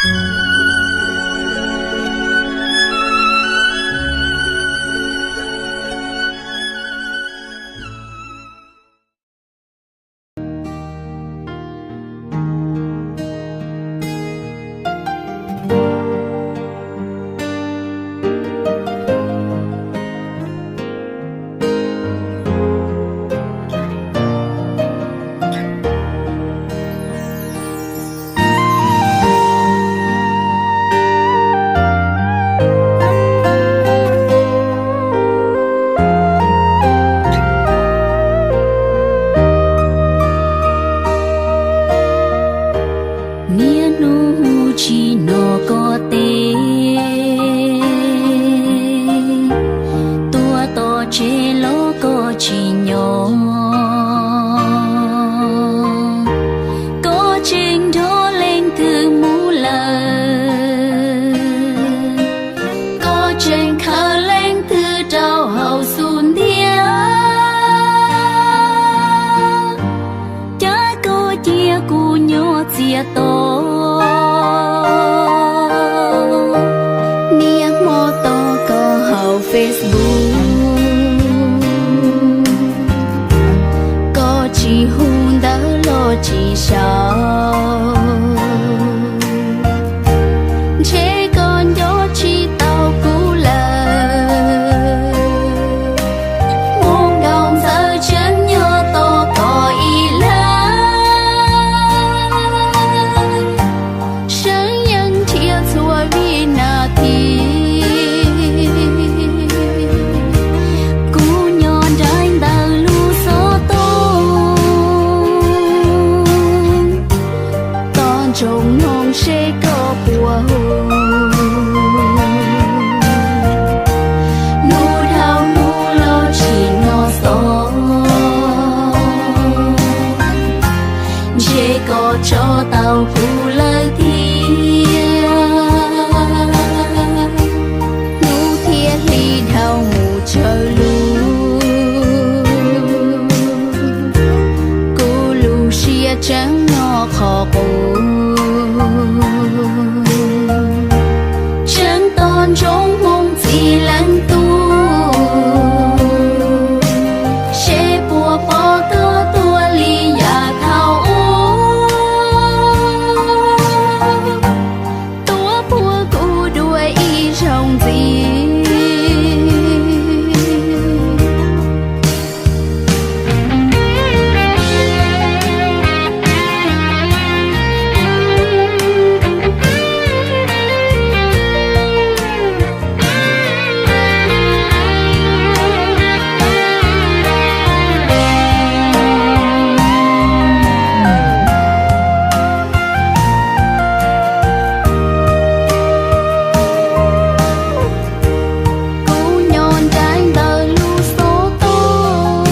Niaj hnub tsis hnov koj teb, tuaj tom tsev los koj tsis nyob. Koj tseem nrog leej twg mus lawm? Koj tseem khaws leej twg rau hauv xub ntiag? Cas koj cia kuv nyob txias to? Niaj hmo tos koj hauv Facebook, koj tsis hu ntawv los tsis sau, ntshe koj nco tsis tau kuv lawm. Hmoob Nkauj Ntxawm tseem nyob tos koj ib leeg, seev yeej nrhiav txhua vib nas this. Kuv nyob nraim ntawm lub xov tooj, tos ntsoov mloog seb koj puas hu. Hnub dhau hnub los tsis hnov xov, ntshe koj tso tau kuv lawm thiab. Hnub thiab hli dhau mus tsawg lub, kuv lub siab tseem nyob qhov qub, tseem tos ntsoov Hmoob Txiv Leej Tub, seb puas pom koj tuaj li yav thaum ub, tuaj puag kuv dua ib zaug ntxiv. Kuv nyob nraim ntawm lub xov tooj,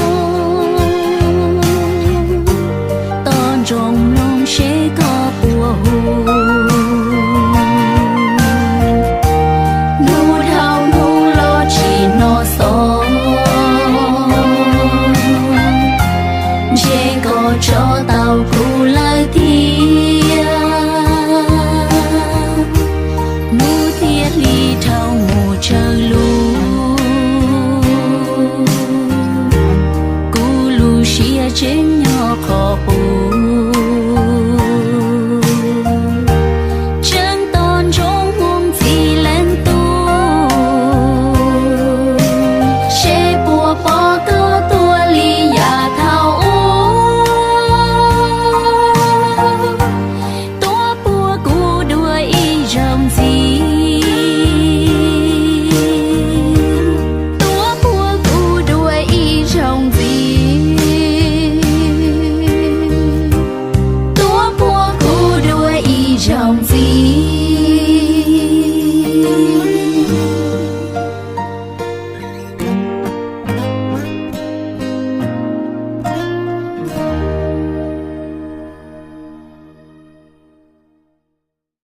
tos ntsoov mloog seb